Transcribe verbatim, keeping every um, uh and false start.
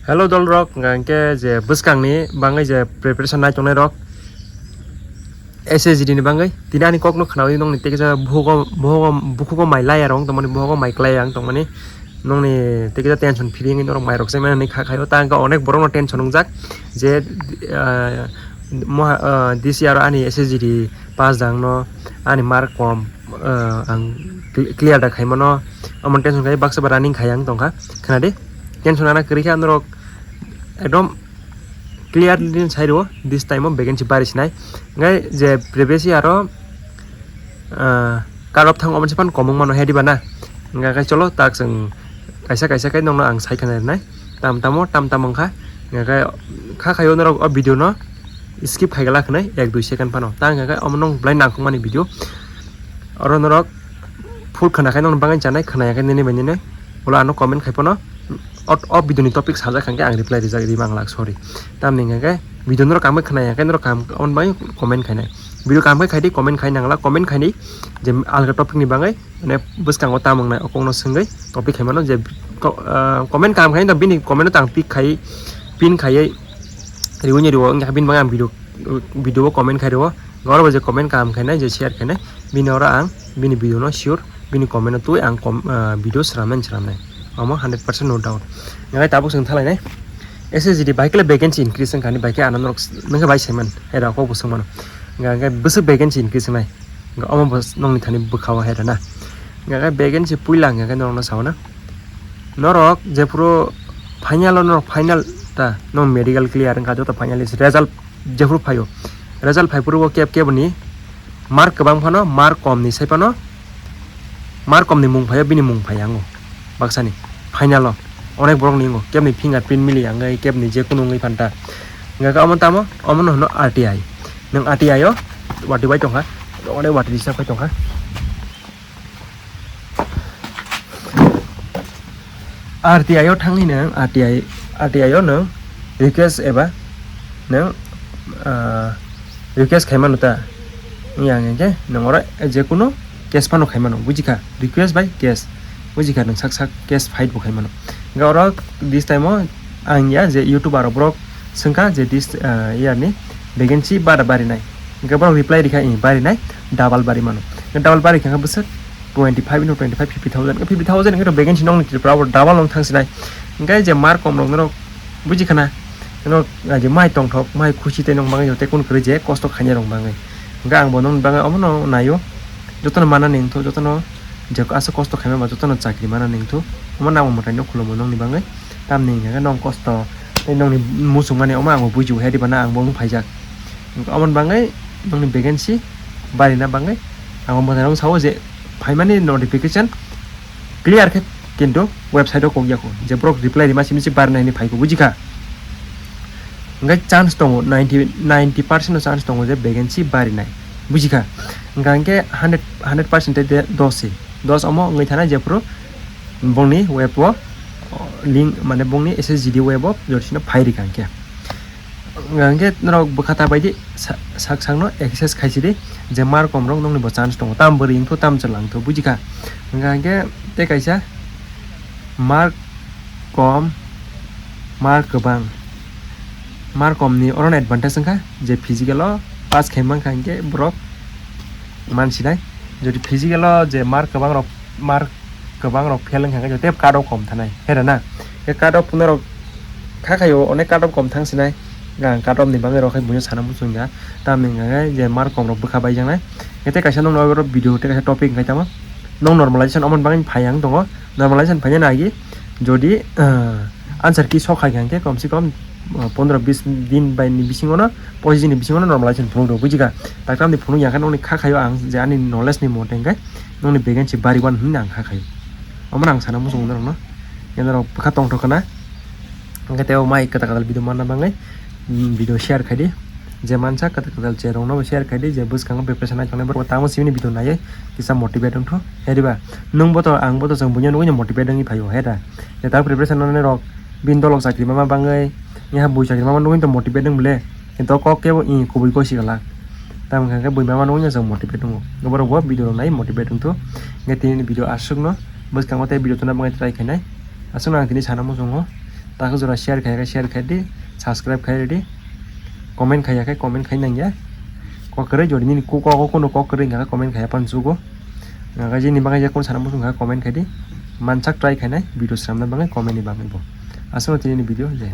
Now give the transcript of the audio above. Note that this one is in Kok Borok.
Hello dolrok, hwnkha hwnkhe je bwskangni bangwi je preparation nai tongnai rok, S S G D ni bangwi tini ani kokno khnawi nongni tei kisa bukhugo, bukhugo, bukhugo mai laiya rok wng tongmani, bukhugo mai klaiya wng tongmani, nongni tei kisa tension free wngwi norok mai rok se mani kha khaio. Ta hwnkhe onek borokno tension wngjak je, ah, moha, ah, this year ani S S G D pass dangno ani mark kom, ah, ang cl-, clear da khaimano, omo tension khai baksa ba running khai ang tongkha, khna di. Tension ana kwrwi khe norok ekdom clearly sai rwo, this time o vacancy bari sinai. Ngai je previous year o, ah, cut off thang omo se phan kom wng mano, he diba na? Hwnkha khe cholo tak chwng kaisa kaisa khe nongno ang sai khna rinai. Tam tamo, tam tamo wngkha. Hwnkha khe kha khaio norok o video no skip khai glak hwnwi ek dui second phano. Ta hwnkha khe omo nong belai nangkukmani video. Oro norok full khna khe nongno bangwi chanai, khna ya khe nini bai nini. Ulo ano comment khai phano. O, o video ni topic sajak hwnkhe ang reply rijak, rima ang lak, sorry. Tamni hwnkhe video norok kaham khe khna ya khe norok kaham, omo bai comment khainai. Video kaham khe khai di, comment khai nang la, comment khai di je alga topic ni bagwi. Mane bwskango tamo wngnai o kokno swngwi topic khai mano je ko-, ah, comment kaham khai bini comment o tang pick khai, pin khaiwi riwi ni riwo, wngya khe bini bagwi ang video, video o comment khai rwo. Oro bo je comment kaham khainai, je share khainai, bini oro ang bini video no sure bini comment o twi ang com-, ah, video swnamnai swnamnai, omo hundred percent no doubt. Ngai tabuk chwng thalainai S S G D bai khe vacancy increase wngkha ni, bai khe ano norok nokhe bai saiman, hai rok kok bo swngmano. Hwnkha hwnkhe bwswk vacancy increase wngnai. Hwnkha omo bo nokni thani bwkha o hai rwna. Hwnkha khe vacancy puila hwnkha khe norokno sao na. Norok jephuru final o norok final ta, norok medical clear wngkha joto finalist result jephuru phaio. Result phai phuru o keb keboni mark kwbang phano, mark kom ni sai phano, mark kom ni mung phaio, bini mung phai ango baksani final o. Onek borok ni wngo, kebni fingerprint mili ya wngwi, kebni je kunu wngwi phanta. Hwnkha khe omo tamo, omo no hwno R T I. Nwng R T I o watwi bai tongkha, onek watwi risa phai tongkha. R T I o thangwi nwng R T I, R T I o nwng request eba nwng, ah, request khai mano ta. Wngya hwnkhe nwng oro je kunu case phano khai mano, buji kha, request bai case, buji kha, nwng sak sak case file bo khai mano. Hwnkhe oro this time o ang ya je YouTuber rok borok swngkha je this, ah, year ni vacancy bara bari nai, hwnkhe borok reply rikha, "Ih, bari nai, double bari mano." Double bari kha bwswk twenty five into twenty five, fifty thousand, fifty thousand hwnkhe to vacancy nongni Tripura o double wng thang sinai. Hwnkhe je mark kom rok norok buji khana, norok je mai tongthok, mai khusi tei nong bangwi tei kun kwrwi je kosto khainai rok bangwi. Hwnkhe ang bo nongni bangwi omono naio, jotono mana nengthu, jotono je aswk kosto khaima ba jotono chakri mana nengthu, omo nangma mwtai no khulumo nongni bangwi. Tamni hwnkhe nong kosto tei nongni muchungmani omo ang bo bujibo, hai diba na ang bo wng phaijak. Hwnkhe omoni bangwi nongni vacancy barina bangwi ang bo mwtai rok sao je phaimani notification clear khe kintu website o kok ya kho, je borok reply rima simi se barina hinwi phai kho, buji kha. Hwnkhe chance tongo, ninety, ninety percent no chance tongo je vacancy barinai, buji kha. Hwnkha hwnkhe hundred, hundred percent tei de dos se, dos omo wngwi thanai jephuru bongni web o link, mane bongni S S G D web o joto sino phai rikha hwnkhe. Hwnkha hwnkhe norok bwkha ta bai di, sa-, sak sakno access khai sidi, je mark kom rok nongni bo chance tongo, tam bwrwi wngthu, tam chwla wngthu, buji kha. Hwnkha hwnkhe tei kaisa mark kom, mark kwbang, mark kom ni oro no advantage wngkha je physical o pass khai mankha hwnkhe borok mansinai, jodi physical o je mark kwbang rok, mark kwbang rok fail wngkha khe tei cut off kom thanai, hera na? Khe cut off phano rok kha khaio, onek cut off kom thang sinai. Ang cut off ni bagwi rok hai buino sana muchung ya. Tamni hwnkha khe je mark kom rok bwkha bai jaknai. Khe tei kaisa nokno oro video tei kaisa topic hwnkhe tamo, nong normalization omo bagwi phai ang tongo. Normalization phainani agi jodi, ah, answer key sok hai khe hwnkhe kom se kom, ah, pondro bis din bai ni bisingo no, pochis din ni bisingo no normalization phunuk rw, buji kha? Tak tamni phunuk ya khe nokni kha khaio ang je ani knowledge ni mote hwnkhe nokni vacancy bari wan hinwi ang kha khaio. Omono ang sana muchungo norokno. Khe norok bwkha tongthok khna. Hwnkhe tei o mai kwtal kwtal video manna bagwi, mm, video share khai di. Je mansa kwtal kwtal je rokno bo share khai di, je bwskango preparation nai tongnai borok tamo simi video naiwi kisa motivate wngthu. Heriba nwng bo to ang bo to chwng buino nugwi motivate wngwi phaio, hera. Je tak preparation nai rok bini dolok chakri mama bagwi, yaha bui chakri mama nugwi to motivate wng bole. Kintu o kok kebo i kubui kok si glak. Tamo hwnkha khe bui mama nugwi no chwng motivate wngo. Borok bo video rok nai motivate wngthu. Hwnkhe tini ni video aswk no, bwskango tei video tuna bagwi try khainai. Aswk no ang tini sana muchungo. Takhe jora share khai khe share khai di, subscribe khai di, comment khai khe comment khai nangya. Kok kwrwi jodi nini kok, kok, kono kok kwrwi wngkha khe comment khai phano chugo. Wngkha khe jini bagwi je kono sana muchung kha comment khai di. Mansak try khainai video swnamna bagwi comment ni bagwi bo. Aswk no tini ni video je.